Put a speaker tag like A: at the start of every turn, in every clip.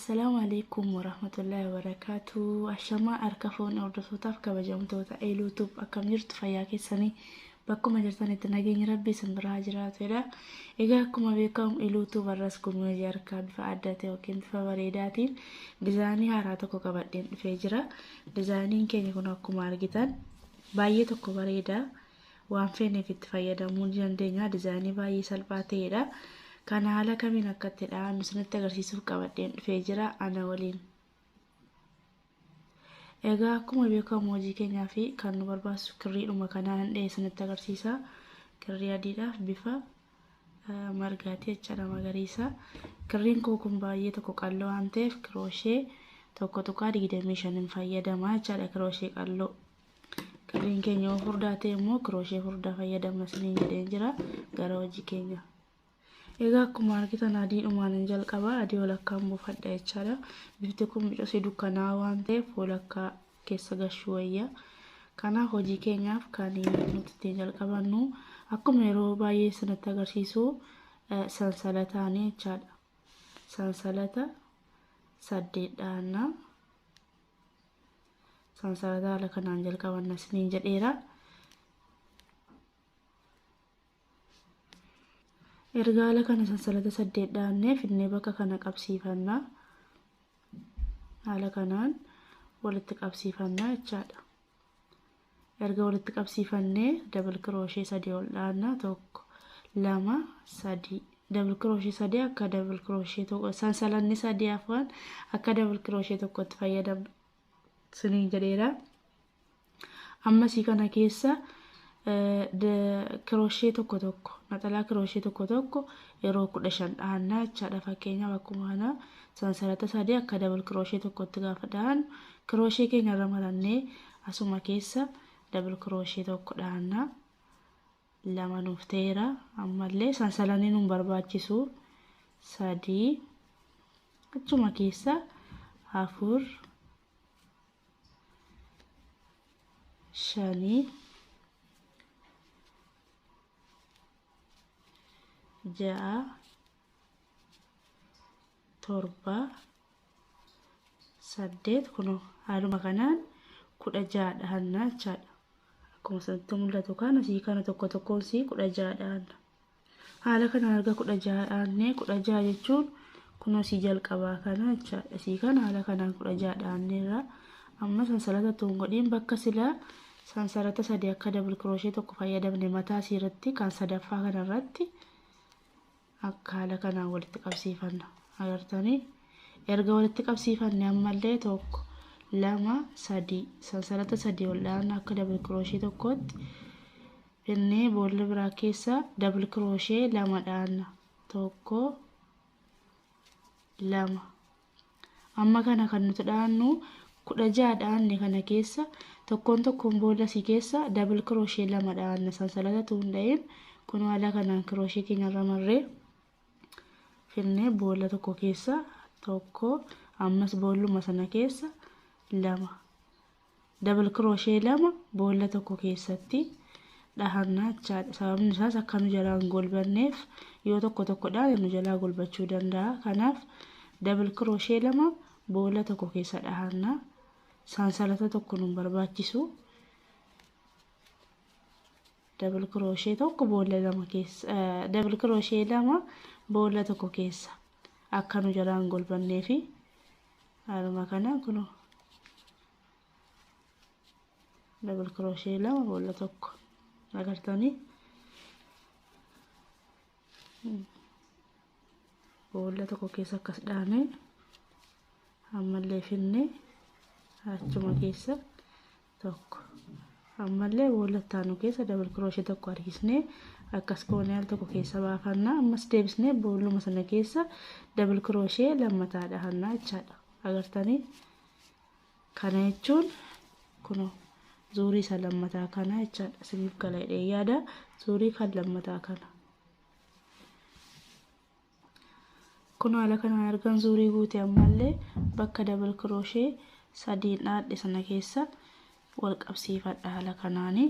A: Assalaamu alaikum warahmatullaahi wabarakaatu. Ashamaa harka foon hordofootaaf kabajamtoota Eeluutuub akkam jirtu fayyaa keessanii bakkuma jirtanitti nageenyi rabbi isin biraa jiraatudha. Egaa akkuma beekamu Eeluutuub har'as gumii hojii harkaa bifa adda ta'e yookiin bifa bareedaatiin dizaayinii haaraa tokko qabadheen dhufee jira. Dizaayiniin keenya kun akkuma argitan baay'ee tokko bareeda. Waan feeneef itti fayyadamuu ni dandeenya. Dizaayinii baay'ee salphaa ta'edha. Kana haala kamiin akka itti dhahannu isinitti agarsiisuuf qabadheen dhufee jira ana waliin. Egaa akkuma beekamu hojii keenyaa fi kan nu barbaachisu kirriidhuma kanaan dhahee isinitti agarsiisa. Kirrii adiidhaaf bifa margaati jechaadha magariisa. Kirriin koo kun baay'ee tokko qalloo waan ta'eef kirooshee 1.25 fayyadama jechaadha kirooshee qalloo. Kirriin keenya yoo furdaa ta'e immoo kirooshee furdaa fayyadamna isiniin jedheen jira gara hojii keenya. Egaa akkuma argitan adiidhumaan hin jalqaba adii walakkaan buufadha jechaadha. Bifti kun bicosii dukkanaa'aa waan ta'eef walakkaa keessa gashuu wayya. Kanaaf hojii keenyaaf kan nuti ittiin jalqabannu akkuma yeroo baay'ee isinitti agarsiisu sansalataani jechaadha. Sansalata 8 dhaanna. Sansalata haala kanaan jalqabanna isiniin jedheera. Erga haala kana sansalata 8 dhaannee finnee bakka kana qabsiifanna. Haala kanaan walitti qabsiifanna jechaadha. Erga walitti qabsiifannee dabal kirooshee 3 ol dhaanna 1 2 3 dabal kirooshee 3 akka dabal kirooshee tokko sansalanni 3 afaan akka dabal kirooshee tokkotti fayyadamna isiniin jedheera. Ammasii kana keessa kirooshee tokko tokko naxalaa kirooshee tokko tokko yeroo 15 dhahannaa jechaadha. Fakkeenyaaf akkuma kana sansalata 3 akka dabal kirooshee tokkotti gaafa dhahannu kirooshee keenya irra marannee asuma keessa dabal kirooshee tokko dhahannaa. 2 nuuf ta'eera. Ammallee sansalanni nu barbaachisu 3 achuma keessa 4 5 6 7 8 kunoo haaluma kanaan 16 dhahannaa jechaadha. Akkuma isinitti mul'atu kana sii kana tokko tokkoon sii 16 dhahanna. Haala kanaan erga 16 dhahannee 16 jechuun kunoo sii jalqabaa kana jechaadha. Sii kana haala kanaan 16 dhahanneerra. Amma sansalata tuun godhiin bakka silaa sansalata 3 akka dabal kirooshee tokko fayyadamne mataa sii irratti kan sadaffaa kanarratti akka haala kanaan walitti qabsiifanna. Agartanii erga walitti qabsiifanne ammallee 1 2 3 sansalata 3 ol dhahanna akka dabal kirooshee tokkotti finnee boolla biraa keessa dabal kirooshee 2 dhahanna. 1 2 amma kana kan nuti dhahannu 16 dhahanne kana keessa tokkoon tokkoon boolla sii keessa dabal kirooshee 2 dhahanna sansalata tuun dhahin kun haala kanaan kirooshee keenya irra marree finnee boolla tokko keessa 1 ammas boolluma sana keessa 2 dabal kirooshee 2 boolla tokko keessatti dhahannaa jechaadha. Sababni isaas akka nu jalaa hin golbanneef yoo tokko tokko dhaane nu jalaa golbachuu danda'a. Kanaaf dabal kirooshee 2 boolla tokko keessa dhahannaa. Sansalata tokko nu barbaachisu. Dabal kirooshee tokko boolla lama keessa dabal kirooshee 2 boolla tokko keessa akka nu jalaa hin golbanneefi haaluma kanaan kunoo dabal kirooshee 2 boolla tokko agartanii boolla tokko keessa akkas dhaane ammallee finne achuma keessa tokko ammallee boolla ittaanu keessa dabal kirooshee tokko harkisnee akkas goonee al tokko keessa baafanna. Ammas deebisnee boolluma sana keessa dabal kirooshee lammataa dhahannaa jechaadha. Agartanii kana jechuun kunoo zuurii isa lammataa kana jechaadha. Isiniif gala jedhee yaada zuurii kan lammataa kana. Kun haala kanaan argan zuurii guute ammallee bakka dabal kirooshee 3 dhaadhe sana keessa Wal qabsiifadha haala kanaani.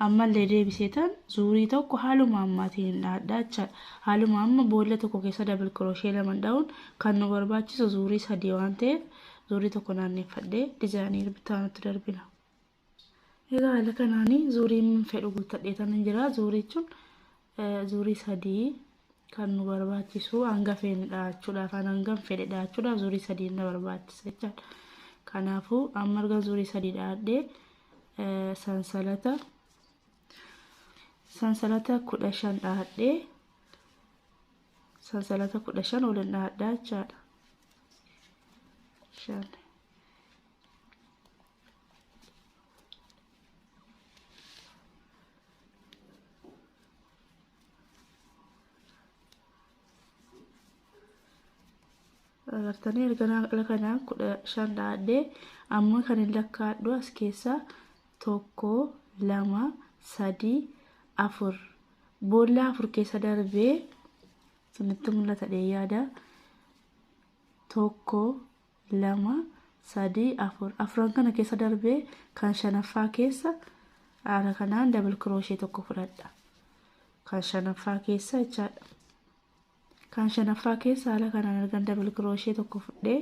A: Ammallee deebiseetan zuurii tokko haaluma ammaatiin dhahadha jechaadha. Haaluma amma boolla tokko keessa double crochet 2 dha'uun kan nu barbaachisu zuurii 3 waan ta'eef zuurii tokko naanneeffadhee dizaayinii bitaanutti darbina. Egaa haala kanaani zuuriin fedhu guuttadheetan jira. Zuurii jechuun zuurii 3 kan nu barbaachisu hanga feene dhahachuudhaaf, hangam fedhe dhahachuudhaaf zuurii 3 na barbaachisa jechaadha. Kanaafuu amma erga zuurii 3 dhahadhee sansalata 15 dhahadhee sansalata 15 waliin dhahadhaa jechaadha. 5 agartanii erga haala kanaan 15 dhahadhee amma kan hin lakkaa'adhu as keessa 1 2 3 4 boolla 4 keessa darbee sinitti mul'ata yaada. 1 2 3 4 afran kana keessa darbee kan shanaffaa keessa haala kanaan double crochet tokko fudhadha. Kan shanaffaa keessa jechaadha. Kan shanaffaa keessa haala kanaan ergan double crochet tokko fudhee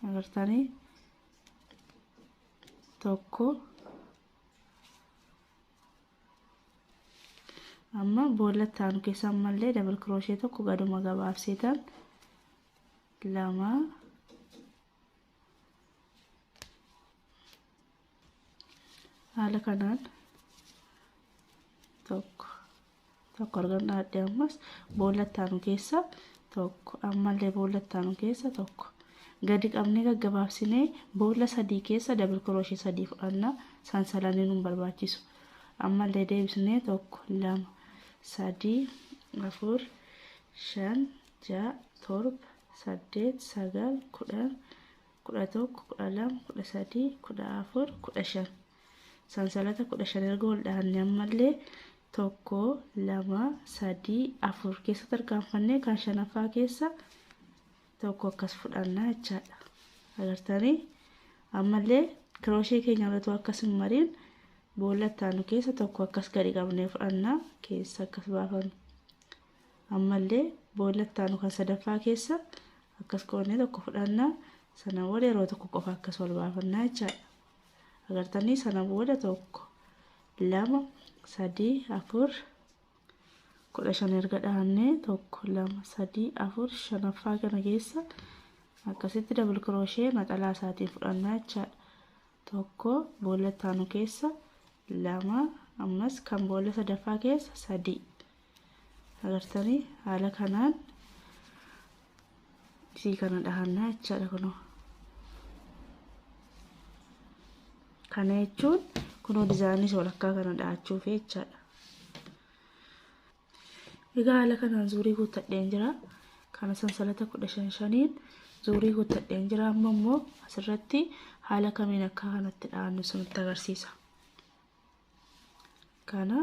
A: agartanii tokko amma boolla itti keessa ammallee double crochet tokko gaduma gabaabseetan 2 haala kanaan tokko tokko argan dhahadhee ammas boolla itti keessa tokko ammallee boolla itti keessa tokko gadi qabnee gaggabaabsinee boolla 3 keessa double crochet 3 fudhanna. Sansalanii nu barbaachisu. Ammallee deebisnee 1 2 3 4 5 6 7 8 9 10 11 12 13 14 15 sansalata 15 erga ol dhahanne ammallee 1 2 3 4 keessa tarkaanfannee kan shanaffaa keessa tokko akkas fudhannaa jechaadha. Agartanii ammallee kirooshee keenya irratti akkas hin mariin boolla itti keessa tokko akkas gadi qabnee fudhannaa keessa akkas baafannu. Ammallee boolla itti kan sadaffaa keessa akkas qoonnee tokko fudhannaa sana booda yeroo tokko qofa akkas wal baafannaa jechaadha. Agartanii sana booda 1 2 3 4 15 erga dhahannee 1 2 3 4 shanaffaa kana keessa akkasitti double crochet maxalaa isaatiin fudhannaa jechaadha. 1 boolla itti keessa 2 ammas kan boolla sadaffaa keessa 3 agartanii haala kanaan isii kana dhahannaa jechaadha. Kunoo kana jechuun kunoo dizaayinii walakkaa kana dhahachuuf jechaadha. Egaa haala kanaan zuurii guuttadheen jira. Kana sansalata 15 shaniin zuurii guuttadheen jira. Amma immoo asirratti haala kamiin akka kanatti dhahannu sinitti agarsiisa. Kana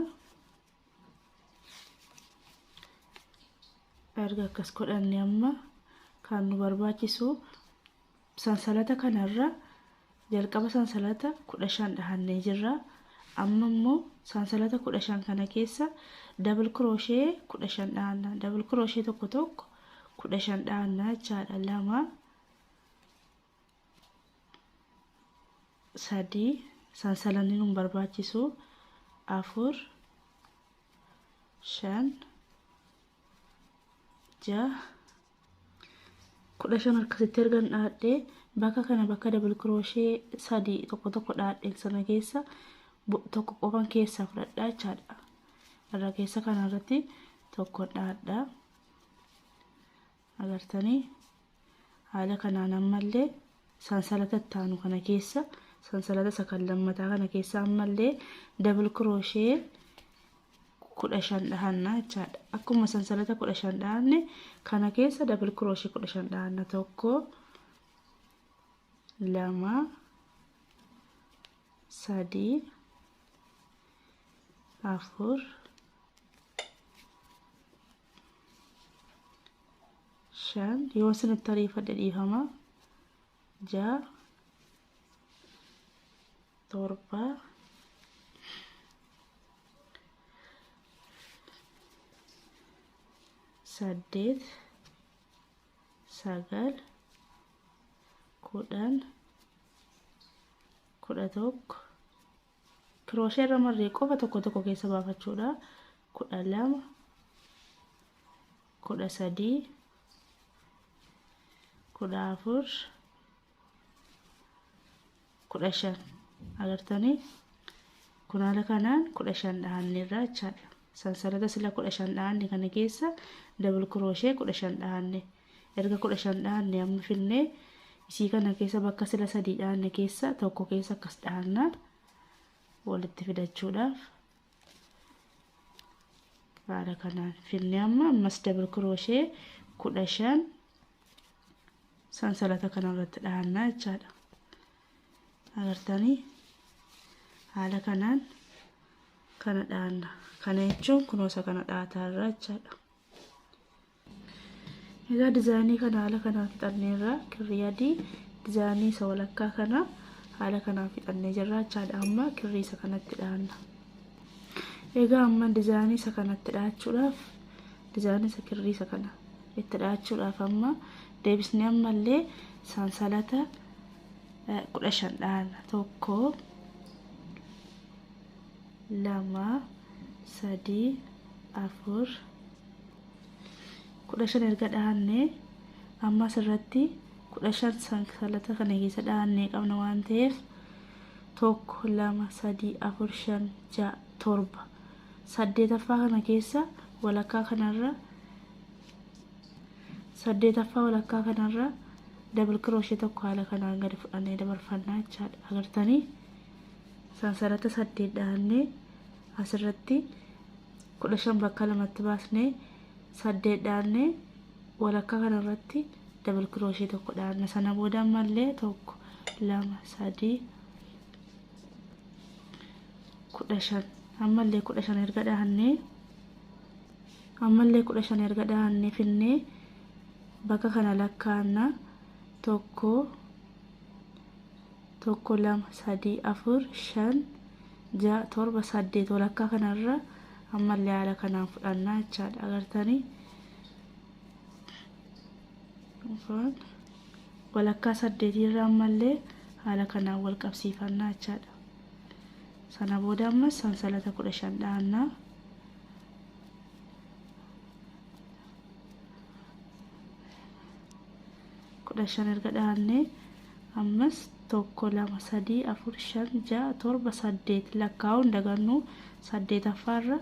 A: erga akkas godhanne amma kan nu barbaachisu sansalata kanarra jalqaba sansalata 15 dhahannee jirra. Amma immoo sansalata 15 kana keessa double crochet 15 dhahanna. Double crochet tokko tokko 15 dhahanna jechaadha. 2 3 sansalanni nu barbaachisu 4 5 6 15 akkasitti ergan dhahadhee bakka kana bakka double crochet 3 tokko tokko dhahadheen sana keessa tokko qofan keessaa fudhadhaa jechaadha. Irra keessa kanarratti tokko dhahadhaa. Agartanii haala kanaan ammallee sansalata itti aanu kana keessa sansalata isa kan lammataa kana keessa ammallee double crochet 15 dhahannaa jechaadha. Akkuma sansalata 15 dhahanne kana keessa double crochet 15 dhahanna. 1 2 3 4 5 yoo isinitti ariifadhe dhiifama 6 7 8 9 10 11 kiroosheerra marree qofa tokko tokko keessa baafachuudha. 12 13 14 15 agartanii kun haala kanaan 15 dhahanneerra jechaadha. Sansalata sila 15 dhahanne kana keessa dabal kiroshee 15 dhahanne erga 15 dhahanne amma finnee isii kana keessa bakka sila 3 dhahanne keessa tokko keessa akkas dhahanna walitti fidachuudhaaf haala kanaan finnee amma ammas dabal kiroshee 15 sansalata kanarratti dhahannaa jechaadha. Agartanii haala kanaan kana dhahanna. Kana jechuun kunuunsa kana dhahataarra jechaadha. Egaa dizaayinii kana haala kanaan fixanneerra kirrii adii dizaayinii isa walakkaa kana haala kanaan fixannee jirra jechaadha. Amma kirrii isa kanatti dhahanna. Egaa amma dizaayinii isa kanatti dhahachuudhaaf dizaayinii isa kirrii isa kana itti dhahachuudhaaf amma deebisnee ammallee sansalata 15 dhahanna. 1 2 3 4 15 erga dhahannee amma asirratti 15 sansalata kana keessa dhahannee qabna waan ta'eef 1 2 3 4 5 6 7 8ffaa kana keessa walakkaa kanarra 8ffaa walakkaa kanarra dabal kiroshee tokko haala kanaan gadi fudhannee dabarfannaa jechaadha. Agartanii sansalata 8 dhahannee asirratti 15 bakka lamatti baasnee 8 dhahannee walakkaa kanarratti dabal kiroshee tokko dhahanna. Sana booda ammallee 1 2 3 15 ammallee 15 erga dhahannee ammallee 15 erga dhahannee finnee bakka kana lakkaa'anna. 1 1 2 3 4 5 6 7 8 walakkaa kanarra ammallee haala kanaan fudhannaa jechaadha. Agartanii walakkaa 8 irra ammallee haala kanaan wal qabsiifannaa jechaadha. Sana booda ammas sansalata 15 dhahannaa. 15 erga dhahannee ammas 1 2 3 4 5 6 7 8 lakkaa'uun dagannu 8ffaarra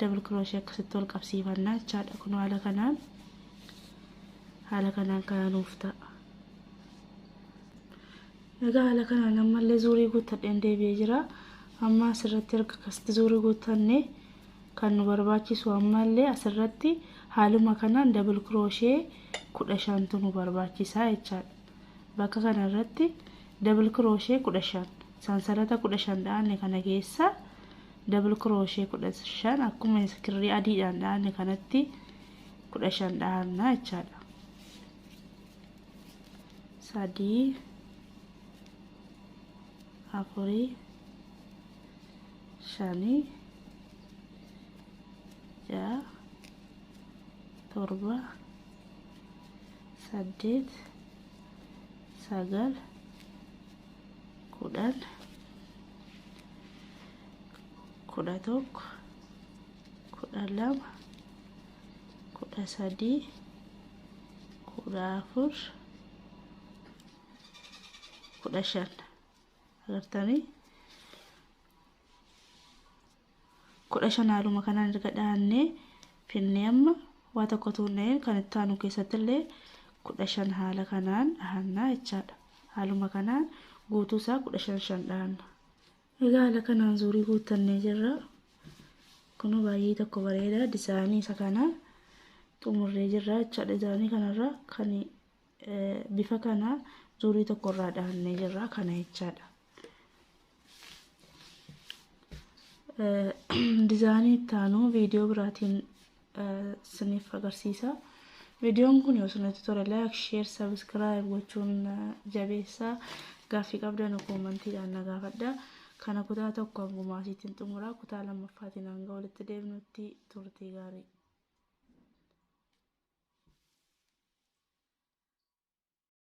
A: dabal kiroshee akkasitti wal qabsiifannaa jechaadha. Kun haala kanaan kana nuuf ta'a. Egaa haala kanaan ammallee zuurii guuttadheen deebi'ee jira. Amma asirratti erga akkasitti zuurii guuttannee kan nu barbaachisu ammallee asirratti haaluma kanaan dabal kiroshee 15tu nu barbaachisaa jechaadha. Bakka kanarratti dabal kiroshee 15 sansalata 15 dhahanne kana keessa dabal kiroshee 15 akkuma kirrii adiidhaan dhahanne kanatti 15 dhahannaa jechaadha. 3 4 5 6 7 8 9 10 11 12 13 14 15 agartanii 15 haaluma kanaan erga dhahannee finnee amma waa tokko tuunneen kan itti aanu keessatti illee 15 haala kanaan dhahannaa jechaadha. Haaluma kanaan guutuu isaa 15 5 dhahanna. Egaa haala kanaan zuurii guuttannee jirra. Kun baay'ee tokko bareeda dizaayinii isa kana xumurree jirra jechaadha. Dizaayinii kanarra kan bifa kana zuurii tokkorraa dhahannee jirra kana jechaadha. Dizaayinii itti aanu viidiyoo biraatiin isiniif agarsiisa. Viidiyoon kun yoo isinitti tole like, share, subscribe gochuun jabeessaa. Gaaffii qabdan koomantiidhaan na gaafadha. Kana kutaa tokko hanguma asiitiin xumura. Kutaa lammaffaatiin hanga walitti deemnutti turtii gaarii.